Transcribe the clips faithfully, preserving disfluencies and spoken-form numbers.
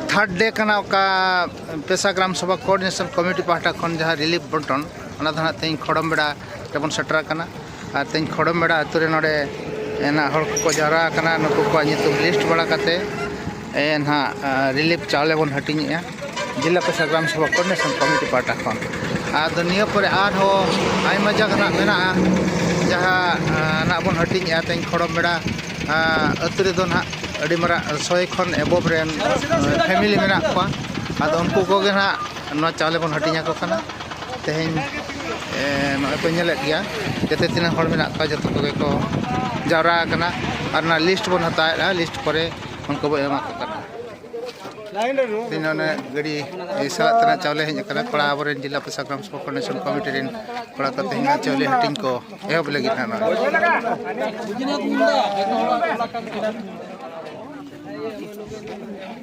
Third ᱰᱮ ᱠᱟᱱᱟ, ᱚᱠᱟ ᱯᱮᱥᱟ gram sabha coordination committee ᱯᱟᱦᱴᱟ ᱠᱷᱚᱱ ᱡᱟᱦᱟᱸ ᱨᱤᱞᱤᱯ ᱵᱚᱱᱴᱚᱱ, ᱚᱱᱟ ᱫᱚ ᱱᱟᱦᱟᱜ ᱛᱮᱦᱮᱧ ᱠᱷᱚᱲᱚᱢ ᱵᱮᱲᱟ ᱨᱮᱵᱚᱱ ᱥᱮᱴᱮᱨ ᱟᱠᱟᱱᱟ᱾ ᱟᱨ ᱛᱮᱦᱮᱧ ᱠᱷᱚᱲᱚᱢ ᱵᱮᱲᱟ ᱟᱹᱛᱩ ᱨᱮ ᱱᱚᱰᱮ, ᱮ, ᱱᱟᱦᱟᱜ ᱦᱚᱲ ᱠᱚᱠᱚ ᱡᱟᱣᱨᱟ ᱟᱠᱟᱱᱟ᱾ ᱱᱩᱠᱩ ᱠᱚᱣᱟᱜ ᱧᱩᱛᱩᱢ ᱞᱤᱥᱴ ᱵᱟᱲᱟ ᱠᱟᱛᱮ, ᱮ, ᱱᱟᱦᱟᱜ, ᱟ, ᱨᱤᱞᱤᱯ ᱪᱟᱣᱞᱮ ᱵᱚᱱ ᱦᱟᱹᱴᱤᱧᱮᱜᱼᱟ ᱡᱮᱞᱟ ᱯᱮᱥᱟ ᱜᱨᱟᱢ ᱥᱚᱵᱷᱟ ᱠᱳᱚᱨᱰᱤᱱᱮᱥᱚᱱ ᱠᱚᱢᱤᱴᱤ ᱯᱟᱦᱴᱟ ᱠᱷᱚᱱ᱾ ᱟᱫᱚ ᱱᱤᱭᱟᱹ ᱯᱚᱨᱮ ᱟᱨᱦᱚᱸ ᱟᱭᱢᱟ ᱡᱟᱭᱜᱟ ᱱᱟᱦᱟᱜ ᱢᱮᱱᱟᱜᱼᱟ, ᱡᱟᱦᱟᱸ, ᱟ, ᱱᱟᱦᱟᱜ ᱵᱚᱱ ᱦᱟᱹᱴᱤᱧᱮᱜᱼᱟ᱾ ᱛᱮᱦᱮᱧ ᱠᱷᱚᱲᱚᱢ ᱵᱮᱲᱟ, ᱟ, ᱟᱹᱛᱩ ᱨᱮᱫᱚ ᱱᱟᱦᱟᱜ ᱟᱹᱰᱤ ᱢᱟᱨᱟᱝ ᱥᱚᱭ ᱠᱷᱚᱱ ᱮᱵᱚᱵ ᱨᱮᱱ, ᱟ, ᱯᱷᱮᱢᱤᱞᱤ ᱢᱮᱱᱟᱜ ᱠᱚᱣᱟ᱾ ᱟᱫᱚ ᱩᱱᱠᱩ ᱠᱚᱜᱮ ᱱᱟᱦᱟᱜ ᱱᱚᱣᱟ ᱪᱟᱣᱞᱮ ᱵᱚᱱ ᱦᱟᱹᱴᱤᱧ ᱟᱠᱚ ᱠᱟᱱᱟ᱾ ᱛᱮᱦᱮᱧ, ᱮ, ᱱᱚᱜᱼᱚᱭ ᱯᱮ ᱧᱮᱞᱮᱫ ᱜᱮᱭᱟ, ᱡᱮᱛᱮ ᱛᱤᱱᱟᱹᱜ ᱦᱚᱲ ᱢᱮᱱᱟᱜ ᱠᱚᱣᱟ, ᱡᱚᱛᱚ ᱠᱚᱜᱮ ᱠᱚ ᱡᱟᱣᱨᱟ ᱟᱠᱟᱱᱟ᱾ ᱟᱨ ᱚᱱᱟ ᱞᱤᱥᱴ ᱵᱚᱱ ᱦᱟᱛᱟᱣᱮᱫᱼᱟ, ᱞᱤᱥᱴ ᱯᱚᱨᱮ ᱩᱱᱠᱩ ᱵᱚ ᱮᱢᱟ ᱠᱚ ᱠᱟᱱᱟ᱾ ᱛᱮᱦᱮᱧ ᱚᱱᱮ ᱜᱟᱹᱰᱤ ᱥᱟᱞᱟᱜ ᱛᱮᱱᱟᱜ ᱪᱟᱣᱞᱮ ᱦᱮᱡ ᱟᱠᱟᱱᱟ, ᱠᱚᱲᱟ ᱟᱵᱚᱨᱮᱱ ᱡᱮᱞᱟ ᱯᱮᱥᱟ ᱜᱨᱟᱢ ᱥᱚᱵᱷᱟ ᱠᱳᱚᱨᱰᱤᱱᱮᱥᱚᱱ ᱠᱚᱢᱤᱴᱤ ᱨᱮᱱ ᱠᱚᱲᱟ ᱠᱚ ᱛᱮᱦᱮᱧ ᱪᱟᱣᱞᱮ ᱦᱟᱹᱴᱤᱧ ᱠᱚ ᱮᱦᱚᱵ ᱞᱟᱹᱜᱤᱫ ᱦᱟᱸᱜ ᱱᱚᱜᱼᱚᱭ᱾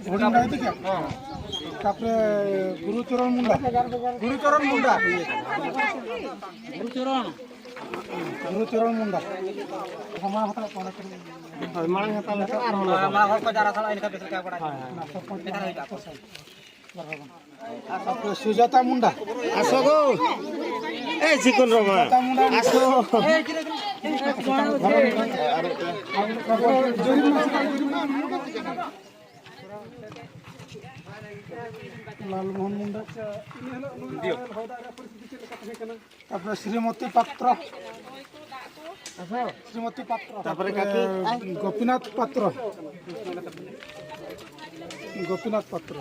ᱦᱩᱰᱤᱧ ᱵᱷᱟᱭ ᱫᱚ ᱪᱮᱫ? ᱛᱟᱯᱚᱨᱮ ᱜᱩᱨᱩᱪᱚᱨᱚᱱ ᱢᱩᱱᱰᱟ᱾ ᱜᱩᱨᱩᱪᱚᱨᱚᱱ ᱢᱩᱱᱰᱟ᱾ ᱜᱩᱨᱩᱪᱚᱨᱚᱱ ᱢᱩᱱᱰᱟ᱾ ᱢᱟᱲᱟᱝ ᱦᱟᱛᱟᱣ ᱞᱮᱠᱷᱟᱱ ᱟᱨᱦᱚᱸ ᱞᱚᱜᱚᱱ᱾ ᱦᱚᱲ ᱠᱚ ᱡᱟᱣᱨᱟ ᱥᱟᱞᱟᱜ ᱤᱱᱠᱟ ᱵᱮᱥ ᱞᱮᱠᱟ ᱵᱟᱲᱟᱭ ᱦᱳᱭ, ᱦᱳᱭ᱾ ᱛᱟᱯᱚᱨᱮ ᱥᱩᱡᱟᱛᱟ ᱢᱩᱱᱰᱟ᱾ ᱟᱥᱚ ᱜᱳ᱾ ᱮ ᱪᱤᱠᱚᱱ ᱨᱚᱢᱟ᱾ ᱥᱩᱡᱟᱛᱟ ᱢᱩᱱᱰᱟ᱾ ᱟᱥᱚ᱾ ᱞᱟᱞᱢᱳᱦᱚᱱ ᱢᱩᱱᱰᱟ᱾ ᱛᱟᱯᱚᱨᱮ ᱥᱨᱤᱢᱚᱛᱤ ᱯᱟᱛᱨᱚ᱾ ᱥᱨᱤᱢᱚᱛᱤ ᱯᱟᱛᱨᱚ᱾ ᱛᱟᱯᱚᱨᱮ ᱠᱟᱠᱤ? ᱜᱳᱯᱤᱱᱟᱛᱷ ᱯᱟᱛᱨᱚ᱾ ᱜᱳᱯᱤᱱᱟᱛᱷ ᱯᱟᱛᱨᱚ᱾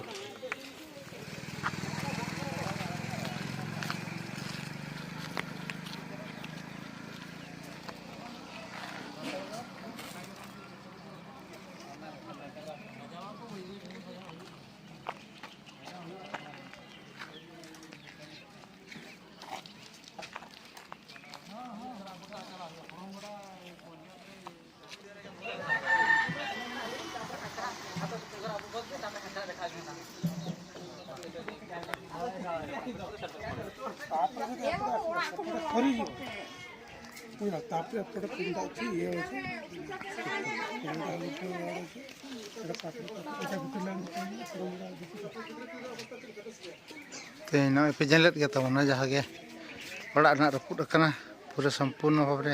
ᱛᱟᱯᱚᱨᱮ ᱮᱯᱚᱨᱮ ᱛᱩᱢᱫᱟᱜ ᱪᱮᱫ ᱤᱭᱟᱹ ᱦᱚᱪᱚ, ᱛᱩᱢᱫᱟᱜ ᱦᱚᱪᱚ, ᱦᱚᱪᱚ, ᱮᱴᱟᱜ ᱯᱟᱴᱷᱟ ᱯᱟᱴᱷᱟ ᱯᱚᱭᱥᱟ ᱠᱚ ᱛᱩᱞᱟᱹᱣ ᱦᱚᱪᱚ, ᱛᱩᱢᱫᱟᱜ ᱤᱫᱤ ᱠᱟᱛᱮ᱾ ᱛᱮᱦᱮᱧ ᱱᱚᱜᱼᱚᱭ ᱯᱮ ᱧᱮᱞᱮᱫ ᱜᱮ ᱛᱟᱵᱚᱱᱟ, ᱡᱟᱦᱟᱸ ᱜᱮ ᱚᱲᱟᱜ ᱨᱮᱱᱟᱜ ᱨᱟᱹᱯᱩᱫ ᱟᱠᱟᱱᱟ ᱯᱩᱨᱟᱹ ᱥᱚᱢᱯᱩᱨᱱᱚ ᱵᱷᱟᱵᱽ ᱨᱮ᱾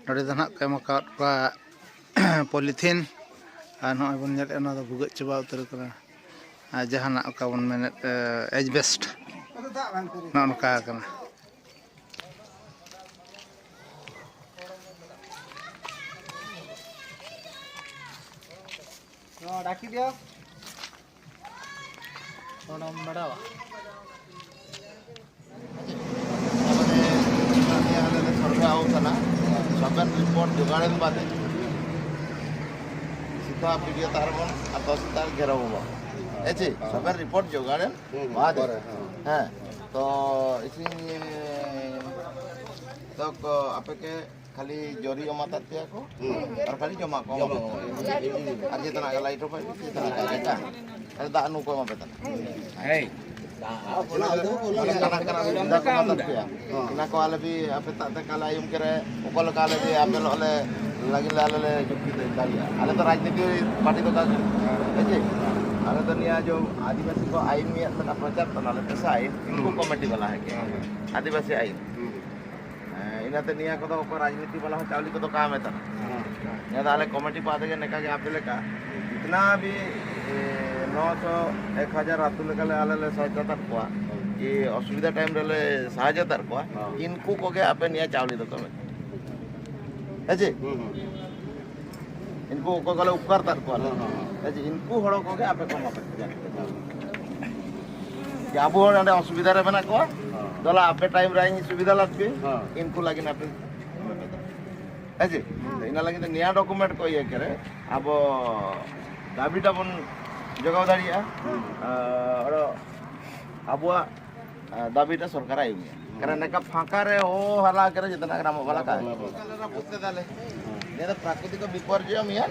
ᱱᱚᱰᱮ ᱫᱚ ᱱᱟᱦᱟᱜ ᱠᱚ ᱮᱢ ᱟᱠᱟᱫ ᱠᱚᱣᱟ ᱯᱚᱞᱤᱛᱷᱤᱱ, ᱟᱨ ᱱᱚᱜᱼᱚᱭ ᱵᱚᱱ ᱧᱮᱞᱮᱫᱼᱟ, ᱱᱚᱣᱟ ᱫᱚ ᱵᱷᱩᱜᱟᱹᱜ ᱪᱟᱵᱟ ᱩᱛᱟᱹᱨ ᱟᱠᱟᱱᱟ᱾ ᱟᱨ ᱡᱟᱦᱟᱱᱟᱜ ᱚᱠᱟ ᱵᱚᱱ ᱢᱮᱱᱮᱫ, ᱮ, ᱮᱡᱵᱮᱥᱴ, ᱱᱚᱜᱼᱚ ᱱᱚᱝᱠᱟ ᱟᱠᱟᱱᱟ᱾ ᱱᱚᱣᱟ ᱰᱟᱠᱤ ᱫᱤᱭᱟ᱾ ᱚᱱᱟᱢ ᱵᱟᱲᱟᱣᱟ? ᱢᱟᱱᱮ, ᱱᱤᱭᱟᱹ ᱟᱞᱮ ᱞᱮ ᱥᱚᱨᱵᱷᱮ ᱟᱣ ᱠᱟᱱᱟ᱾ ᱥᱚᱵᱮᱱ ᱨᱤᱯᱳᱨᱴ ᱡᱚᱜᱟᱲᱮᱱ ᱵᱟᱫᱮ ᱥᱤᱫᱷᱟ ᱯᱤᱰᱤᱭᱳ ᱛᱟᱨ ᱵᱚᱱ ᱟᱨ ᱛᱚᱦᱥᱤᱞᱫᱟᱨ ᱜᱷᱮᱨᱟᱣ ᱵᱚᱱ᱾ ᱦᱮᱸ ᱪᱮ? ᱥᱚᱵᱮᱱ ᱨᱤᱯᱳᱨᱴ ᱡᱚᱜᱟᱲᱮᱱ ᱦᱩᱸ, ᱵᱟᱫᱮ᱾ ᱯᱚᱨᱮ, ᱦᱮᱸ᱾ ᱦᱮᱸ, ᱛᱚ ᱤᱥᱤᱱ ᱛᱚ ᱠᱚ ᱟᱯᱮ ᱠᱮ ᱠᱷᱟᱹᱞᱤ ᱡᱚᱨᱤ ᱮᱢᱟ ᱛᱟᱫ ᱯᱮᱭᱟ ᱠᱚ, ᱦᱩᱸ᱾ ᱟᱨ ᱠᱷᱟᱹᱞᱤ ᱡᱚᱢᱟᱜ ᱠᱚ ᱮᱢᱟ ᱡᱚᱢᱟᱜ ᱠᱚ᱾ ᱠᱚ᱾ ᱟᱨ ᱡᱮᱛᱮᱱᱟᱜ ᱜᱮ ᱞᱟᱭᱤᱴ ᱦᱚᱸ ᱯᱮ ᱡᱮᱛᱮᱱᱟᱜ ᱜᱮ ᱟᱪᱪᱷᱟ᱾ ᱟᱨ ᱫᱟᱜ ᱱᱩᱠᱩ ᱮᱢᱟ ᱯᱮ ᱛᱟᱦᱮᱱᱟ᱾ ᱦᱮᱸ᱾ ᱚᱱᱟ ᱠᱟᱱᱟ, ᱠᱟᱱᱟ, ᱥᱩᱵᱤᱫᱷᱟ ᱠᱚ ᱮᱢᱟ ᱛᱟᱫ ᱯᱮᱭᱟ᱾ ᱦᱮᱸ᱾ ᱚᱱᱟ ᱠᱚ ᱟᱞᱮ ᱵᱤ ᱟᱯᱮ ᱛᱟᱜ ᱛᱮ ᱠᱟᱞᱮ ᱟᱭᱩᱢ ᱠᱮᱨᱮ ᱚᱠᱟ ᱞᱮᱠᱟ ᱟᱞᱮ ᱵᱤ ᱟᱯᱮ ᱞᱚᱜ ᱞᱮ ᱞᱟᱹᱜᱤᱫ ᱞᱮ ᱟᱞᱮ ᱞᱮ ᱡᱩᱠᱛᱤ ᱫᱟᱲᱮᱭᱟᱜᱼᱟ᱾ ᱟᱞᱮ ᱫᱚ ᱨᱟᱡᱽᱱᱤᱛᱤ ᱯᱟᱨᱴᱤ ᱫᱚ ᱠᱟᱱ ᱜᱮᱭᱟ᱾ ᱦᱮᱸ ᱪᱮ? ᱟᱞᱮ ᱫᱚ ᱱᱤᱭᱟᱹ ᱡᱚ ᱟᱹᱫᱤᱵᱟᱹᱥᱤ ᱠᱚ ᱟᱭᱤᱱ ᱢᱤᱭᱟᱹ ᱞᱮᱠᱟ ᱯᱨᱚᱪᱟᱨ ᱛᱟᱦᱮᱱᱟ, ᱟᱞᱮ ᱯᱮᱥᱟ ᱟᱭᱤᱱ, ᱩᱱᱠᱩ ᱦᱮᱸ᱾ ᱠᱚᱢᱤᱴᱤ ᱵᱟᱞᱟ ᱦᱮᱸ ᱜᱮ᱾ ᱦᱮᱸ᱾ ᱟᱹᱫᱤᱵᱟᱹᱥᱤ ᱟᱭᱤᱱ᱾ ᱦᱮᱸ᱾ ᱦᱮᱸ, ᱤᱱᱟᱹᱛᱮ ᱱᱤᱭᱟᱹ ᱠᱚᱫᱚ ᱚᱠᱚᱭ ᱨᱟᱡᱽᱱᱤᱛᱤ ᱵᱟᱞᱟ ᱦᱚᱸ ᱪᱟᱣᱞᱮ ᱠᱚᱫᱚ ᱠᱟᱢ ᱮ ᱛᱟᱦᱮᱱᱟ᱾ ᱦᱮᱸ᱾ ᱱᱤᱭᱟᱹ ᱫᱚ ᱟᱞᱮ ᱠᱚᱢᱤᱴᱤ ᱯᱟᱦᱴᱟ ᱜᱮ ᱱᱮᱠᱟ ᱜᱮ ᱟᱯᱮ ᱞᱮᱠᱟ ᱡᱤᱛᱱᱟ ᱵᱷᱤ, ᱮ, ᱱᱚᱥᱚ, ᱮᱠ ᱦᱟᱡᱟᱨ ᱟᱹᱛᱩ ᱞᱮᱠᱟ ᱞᱮ ᱟᱞᱮ ᱞᱮ ᱥᱟᱦᱟᱡᱽᱡᱚ ᱟᱠᱟᱫ ᱠᱚᱣᱟ᱾ ᱦᱮᱸ᱾ ᱠᱤ ᱚᱥᱩᱵᱤᱫᱷᱟ ᱴᱟᱭᱤᱢ ᱨᱮᱞᱮ ᱥᱟᱦᱟᱡᱽᱡᱚ ᱟᱠᱟᱫ ᱠᱚᱣᱟ᱾ ᱦᱮᱸ᱾ ᱤᱱᱠᱩ ᱠᱚᱜᱮ ᱟᱯᱮ ᱱᱤᱭᱟᱹ ᱪᱟᱣᱞᱮ ᱫᱚ ᱠᱟᱢ ᱮ ᱛᱟᱦᱮᱱᱟ᱾ ᱦᱮᱸ ᱪᱮ? ᱦᱩᱸ, ᱦᱩᱸ᱾ ᱤᱱᱠᱩ ᱚᱠᱚᱭ ᱠᱚᱞᱮ ᱩᱯᱠᱟᱨ ᱟᱠᱟᱫ ᱠᱚᱣᱟ᱾ ᱦᱮᱸ, ᱦᱮᱸ, ᱦᱮᱸ᱾ ᱦᱮᱸ ᱪᱮ? ᱤᱱᱠᱩ ᱦᱚᱲ ᱠᱚᱜᱮ ᱟᱯᱮ ᱠᱚ ᱮᱢᱟ ᱯᱮ ᱠᱟᱱᱟ᱾ ᱦᱮᱸ᱾ ᱡᱮ ᱟᱵᱚ ᱦᱚᱲ ᱚᱸᱰᱮ ᱚᱥᱩᱵᱤᱫᱷᱟ ᱨᱮ ᱢᱮᱱᱟᱜ ᱠᱚᱣᱟ, ᱦᱮᱸ᱾ ᱫᱚᱞᱟ ᱟᱯᱮ ᱴᱟᱭᱤᱢ ᱨᱮ ᱤᱧ ᱥᱩᱵᱤᱫᱷᱟ ᱞᱟᱫ ᱯᱮ, ᱦᱮᱸ᱾ ᱤᱱᱠᱩ ᱞᱟᱹᱜᱤᱫ ᱟᱯᱮ᱾ ᱦᱮᱸ ᱪᱮ? ᱦᱮᱸ᱾ ᱤᱱᱟᱹ ᱞᱟᱹᱜᱤᱫ ᱛᱮ ᱱᱤᱭᱟ ᱰᱚᱠᱩᱢᱮᱱᱴ ᱠᱚ ᱤᱭᱟᱹ ᱠᱮᱨᱮ ᱟᱵᱚ ᱫᱟᱹᱵᱤᱴᱟ ᱵᱚᱱ ᱡᱚᱜᱟᱣ ᱫᱟᱲᱮᱭᱟᱜᱼᱟ᱾ ᱦᱮᱸ᱾ ᱟᱨ ᱟᱵᱚᱣᱟᱜ, ᱟᱨ ᱫᱟᱹᱵᱤᱴᱟ ᱥᱚᱨᱠᱟᱨᱟᱜ ᱮᱢ ᱜᱮᱭᱟ᱾ ᱦᱮᱸ᱾ ᱠᱟᱨᱚᱱ ᱱᱤᱝᱠᱟ ᱯᱷᱟᱸᱠᱟ ᱨᱮ ᱦᱚ ᱦᱟᱞᱟ ᱠᱮᱨᱮ ᱡᱮᱛᱱᱟ ᱜᱨᱟᱢ ᱵᱟᱞᱟ ᱠᱟ᱾ ᱵᱟᱵᱟ, ᱵᱟᱵᱟ᱾ ᱱᱤᱭᱟᱹ ᱫᱚ ᱯᱨᱟᱠᱨᱤᱛᱤᱠ ᱵᱤᱯᱚᱨᱡᱚᱭ ᱢᱤᱭᱟ᱾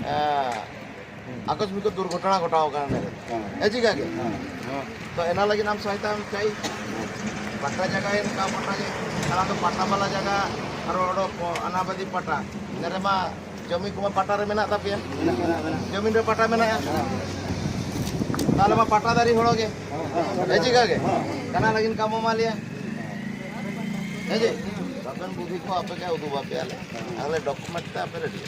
ᱦᱮᱸ᱾ ᱟᱠᱚᱥᱢᱤᱠ ᱫᱩᱨᱜᱷᱚᱴᱚᱱᱟ ᱜᱷᱚᱴᱟᱣ ᱠᱟᱱᱟ ᱱᱤᱭᱟᱹ ᱨᱮ᱾ ᱦᱮᱸ᱾ ᱦᱮᱸ, ᱪᱤᱠᱟ ᱜᱮ? ᱦᱮᱸ᱾ ᱛᱚ, ᱮᱱᱟ ᱞᱟᱹᱜᱤᱫ ᱟᱢ ᱥᱚᱦᱟᱭᱛᱟ ᱮᱢ ᱪᱟᱹᱭ᱾ ᱦᱮᱸ᱾ ᱯᱟᱴᱟ ᱡᱟᱭᱜᱟ ᱮᱢ ᱠᱟ, ᱯᱟᱴᱟ ᱡᱟᱭᱜᱟ, ᱟᱞᱟᱝ ᱫᱚ ᱯᱟᱴᱟ ᱵᱟᱞᱟ ᱡᱟᱭᱜᱟ, ᱟᱨᱚ ᱚᱰᱚᱠ ᱠᱚ ᱟᱱᱟᱵᱟᱫᱤ ᱯᱟᱴᱟ, ᱤᱱᱟᱹ ᱨᱮᱢᱟ ᱡᱚᱢᱤ ᱠᱚᱢᱟ ᱯᱟᱴᱟ ᱨᱮ ᱢᱮᱱᱟᱜ ᱛᱟᱯᱮᱭᱟ, ᱡᱚᱢᱤᱱ ᱨᱮ ᱯᱟᱴᱟ ᱢᱮᱱᱟᱜᱼᱟ, ᱛᱟᱦᱚᱞᱮ ᱢᱟ ᱯᱟᱴᱟᱫᱟᱨᱤ ᱦᱚᱲ ᱜᱮ᱾ ᱦᱮᱸ, ᱪᱤᱠᱟ ᱜᱮ? ᱠᱟᱱᱟ ᱞᱟᱹᱜᱤᱫ ᱠᱟᱢᱚ ᱢᱟ ᱞᱟᱹᱭᱟ᱾ ᱦᱮᱸ ᱡᱮ? ᱟᱵᱮᱱ ᱵᱩᱫᱷᱤ ᱠᱚ ᱟᱯᱮ ᱜᱮ ᱩᱫᱩᱜ ᱟᱯᱮᱭᱟᱞᱮ᱾ ᱛᱟᱦᱚᱞᱮ ᱰᱚᱠᱩᱢᱮᱱᱴ ᱛᱮ ᱟᱯᱮ ᱨᱮᱰᱤ᱾